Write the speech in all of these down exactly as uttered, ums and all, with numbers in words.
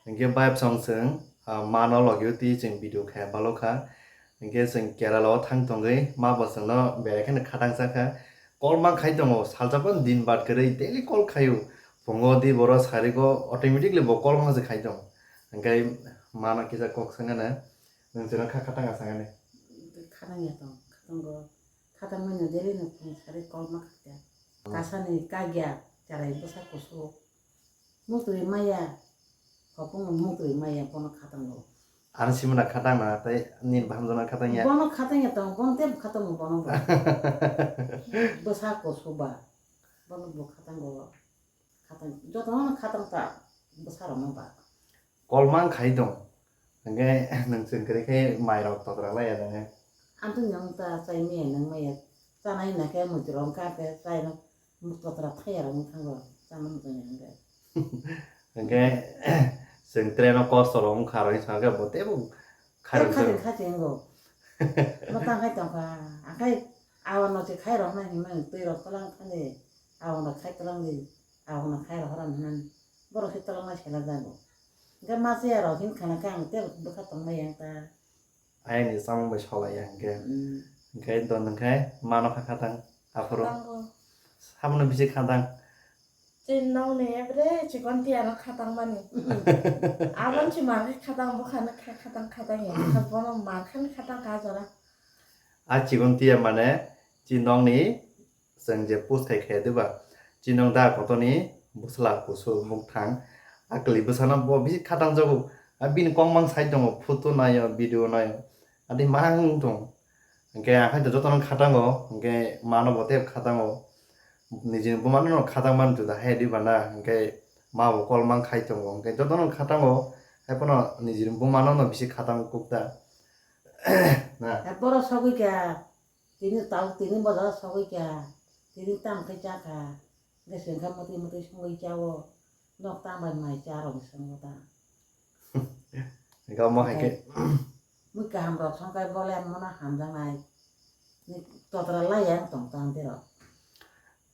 Hingke bayap song chwng, ah, mano logio twi chwng video khe balokha. Hingke chwng Kerala o thang tongwi ma bo chwngno berai kheno khatang chakha. Call mang khai tongo, salsa phano din bad kwrwi daily call khaio. Phungo di boro sarigo automatically bo call mang se khai tongo. Hingke mano kisa kok sangana, nwng chwngno kha khatang asangani. Khatang ya tong, khatang go. Khatang manya daily no phung sari call ma kha kya. Kasani kagya charai bwsa kusuk. Muktrwi maya, hopung muktrwi maya bono khatango. Ano simana khatang na tei nini bahamjana khatang ya. Bono khatang ya tong, bono tebo khatango bono ba. Bwsa koso ba. Bono bo khatango. Khatang, jotono khatang ta bwsa rokno ba. Kolmang khai tong. Hingke nwng chwng kwrwi khe mai rok totra lai ya nang. Ang tong yang ta chai maya nang maya. Chanai na khe mutwi rok ka khe chai no. Muk totra thaya rok wng thango, chana muchungya hwnde. Hwnkhe chwng train o kosto rok wngkha rw wngkha khe bo teibo khairok Tei khating chwng. Khating wngkha. Mwtang khai tongkha. Akhai awan no se khai rok nai hinmani twi rok twlang thani. Awan no khai twlang di. Awan no khai rok horan hinmani. Borok se twlang nai sela jago. Hwnkhe masiya rok hin khana khe ang tei bwkha tongmai yang ta. Ayang ni samung bai solai ya hwnkhe. Mm. Hwnkhe don hwnkhe mano kha khatang aphuru. Khatango. Sabono bisi khatang. Chini nokni every chikon tiya no khatang mani. Aboni si mankhe khatang bwkhano khe khatang khatang ya. Bono mankhe khatang ka jora. A chikon tiya mane chini nokni Chwng je post khai khe diba, chinong da kotoni bwsla kusu mukthang, a kwlwi bwsano bo bisi khatang jago, a bini kok mang sai tongo, photo naio, video naio, adi mang tong. Hwnkhe akhai to jotono khatango, hwnkhe mano bo tei khatango, nijini bumano no khatang man juda hai diba na, hwnkhe ma bo kol mang khai tongo, hwnkhe jotono khatango, hai phano nijini bumano no bisi khatang kuk da. Na. Borok sogwi kha. Tini tau tini bojor sogwi kha, tini tam khe cha kha, hwnkhe chwng khe mwtwi mwtwi songwi cha o, nok tam bai mai cha rok ni songwi ta. Hwnkhe omo hai khe. Mui kaham rok song khe bole mono hamjaknai, ni totra lai ya wng tong tang tei rok.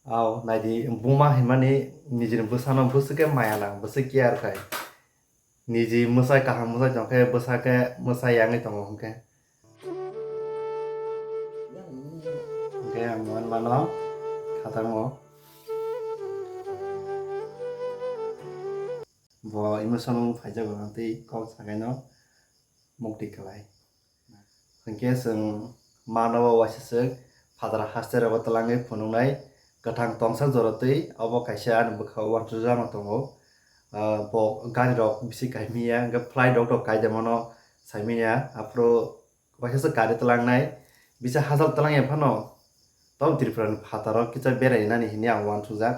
Au, naidi buma hinmani nijini bwsano bwswk khe maya nang, bwswk care khai. Niji mwsai kaham mwsai tongkhe bwsakhe mwsai yangwi tongo hwnkhe. Hwnkhe ang nuan mano khatango. Bo emotional wng phaijago tei kok sakaino mukti kwlai. Hwnkhe chwng mano o waisa swk phataro haste rogo twlangwi phunuknai kwthang tongsa jorotwi obo kaisa ani bwkha o uansukjakno tongo. Ah, bo gari rok bisi kaimia hwnkhe flight rok to kaidemano saimanya aphuru waisa swk gari twlangnai bisa hachal twlangya phano. Tamo Tripura ni phataro kisa berainani hinwi ang uansukjak.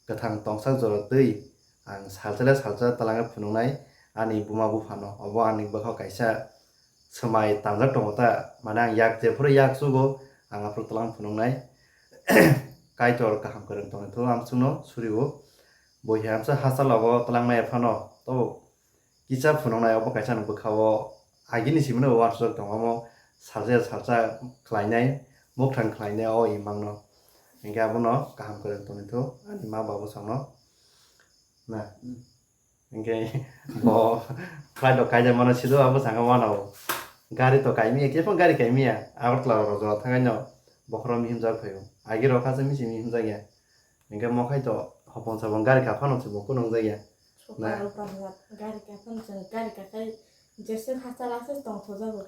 Kwthang tongsa jora twi ang salsa le salsa twlangwi phunuknai ani buma buphano. Obo ani bwkhao kaisa swmai tangjak tongo ta, mane ang yak jephuru yak chugo ang aphuru twlang phunuknai. Kaitor kaham kwrwng tongwi thung amsukno surio. Bo hai amsa hachalogo twlangnai phano tobo kisa phunuknai obo kaisa ni bwkha o agini simino uansuk tongo, omo salsa salsa khlainai, mukthang khlainai o imangno. Hwnkhe abono kaham kwrwng tongwi thung ani ma babu songno. Na. Hwnkhe bo flight rok kaijak mano sido abo saka mano. Gari to kaimiya, khe phano gari kaimiya. Agartala rok jora thangnaino bokhorok mihimjak phaio. Agi rok kha se misi mihimjak ya. Hwnkhe mo khai to hopon sabon gari kaphano se bo kunung jaya. Soka na. Rok pariya, gari kaphano se, gari kakhai jese hachal aswk tongthojago.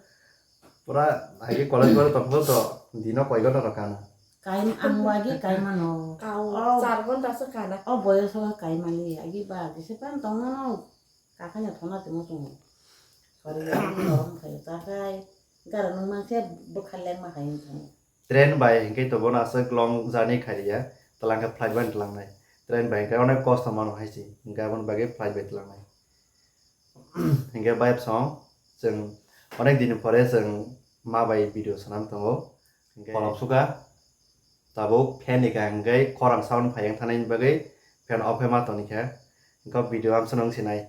Pura agi college gore tongthogo to dino koi ghonta rok kana. Kai ang wagi kai mano. Kau oh. Char ghonta se kana. O boyos o kai mali agi ba jese pan tongmano kakhanya thona timo tongo. Sori ang dorong khai ta khai gari nung mang se bwkha lengma hai tongo. Train bai hwnkhe to bono aswk long journey khailiya, twlang khe flight bai twlangnai. Train bai hwnkhe onek kosto mano hai se, hwnkhe aboni bagwi flight bai twlangnai. Hwnkhe bayap song, chwng onek din pore chwng ma bai video swnam tongo. Hwnkhe kolom suka, tabuk fan ni kaham hwnkhe khorang sound phai yang thani bagwi fan off khe ma toni khe. Hwnkhe video amsano wng sinai.